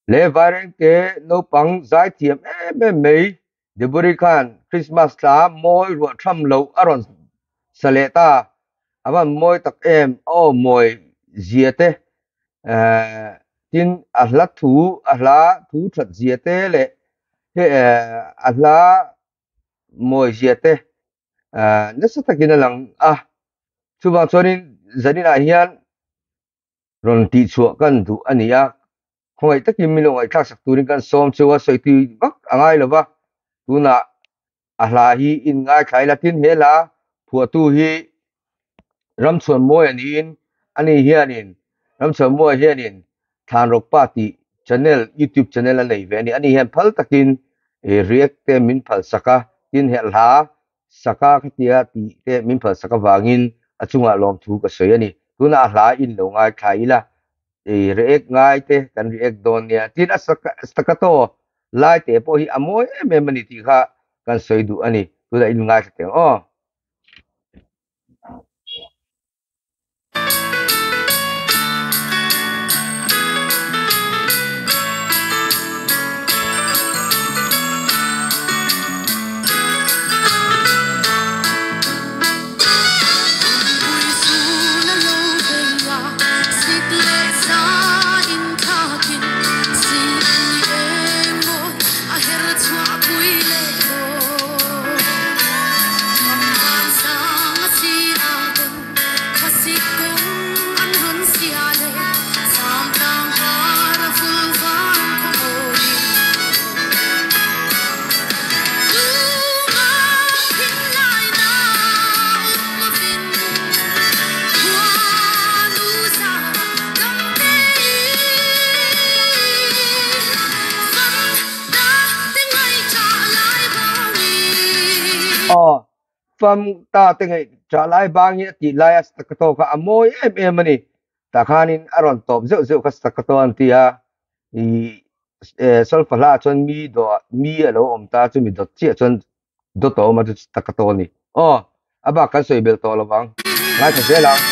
Le Vairengte naupang zaithiam em em mai Deburi khan Christmas thla mawi ruah tham loh a rawn sa leh ta. A van mawi tak em, a aw mawi zia te tin a hla thu a hla thu that zia te leh a hla mawi zia te nasa takin a lang a. Chuvang chuanin zaninah hian rawn tihchhuah kan duh a ni a, khawngaih takin min lo ngaihthlak sak turin kan sawm cheu a, sawi tui vak a ngai lo va, tunah a hla hi in ngaithla ila tin he hla phuahtu hi Ramchhuanmawia niin ani hianin Ramchhuanmawia hianin Thlanrawkpa tih channel youtube channel a nei ve a ni, ani hian phal takin react te min phal sak a, tin he hla Saka khatia tih te min phalsak avangin a chungah lawmthu ka sawi a ni. Tunah a hla in lo ngaithla ila, i react ngai te kan react dawn nia. Tin a staccato lai te pawh hi a mawi em em a ni tih kha kan sawi duh a ni. Tunah in ngaithla teh ang aw. Aw, fam ta te ngaih tah lai bangin a tih lai a staccato kha a mawi em em a ni. Tah khanin a rawn tawp zeuh zeuh kha staccato an ti a, ih solfa hla ah chuan mi dawh ah mi a lo awm ta chu mi dawt chiah chuan dawt a awm a chu staccato a ni. Aw, a bak kan sawi belh tawh lo vang. Ngaithla zel ang.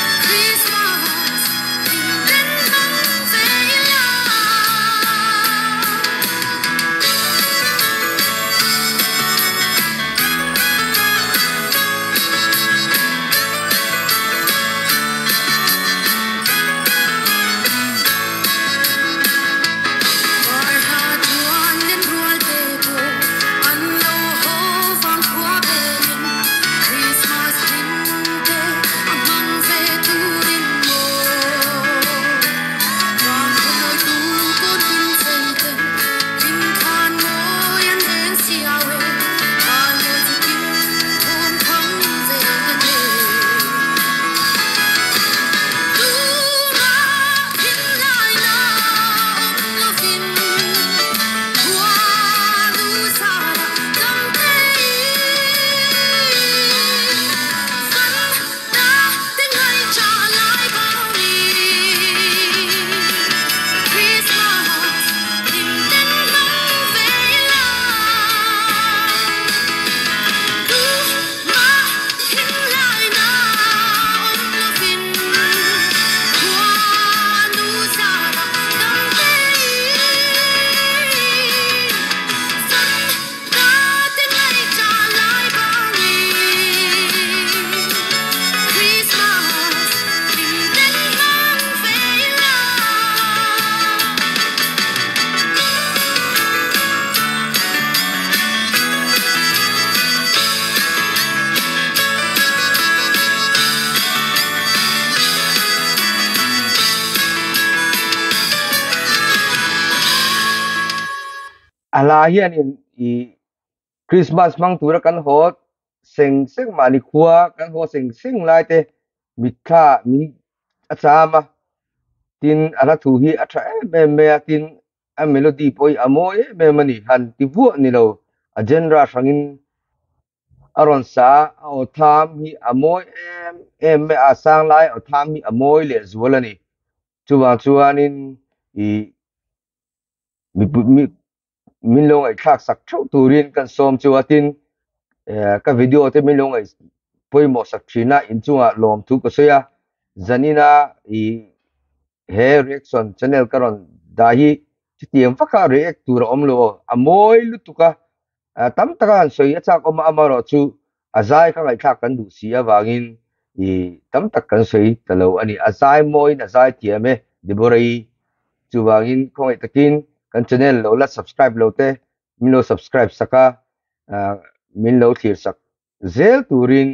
A hla hianin ih Christmas hmang tura kan haw seng seng mahni khua kan haw seng seng lai te mitthla min a cham a, tin a hla thu hi a tha em em mai a, tin a melody pawh hi a mawi em em a ni, han ti vuah ni lo a genre hrangin a rawn sa a, a aw tham hi a mawi em em mai a, a sang lai aw tham hi a mawi leh zual a ni, chuvang chuanin ih mipui min lo ngaihthlak sak theuh turin kan sawm chu a tin ka video te min lo ngaih pawimawh sak thin a inchungah lawmthu ka sawi a zanina ih he reaction channel ka rawn dah hi. Chutiang vaka react tur a awm lo aw. A mawi lutuk a, tam taka han sawi a chak awm a, amaherawhchu a zai kha ngaihthlak kan duh si avangin ih tam tak kan sawi ta lo a ni. A zai mawiin a zai thiam e Deborah-i. Chuvangin khawngaih takin kan channel lo la subscribe lo te min lo subscribe sak a, min lo thlir sak zel turin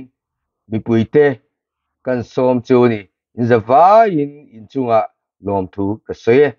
mipuite kan sawm chu a ni. Inzavaiin inchungah lawmthu ka sawi e.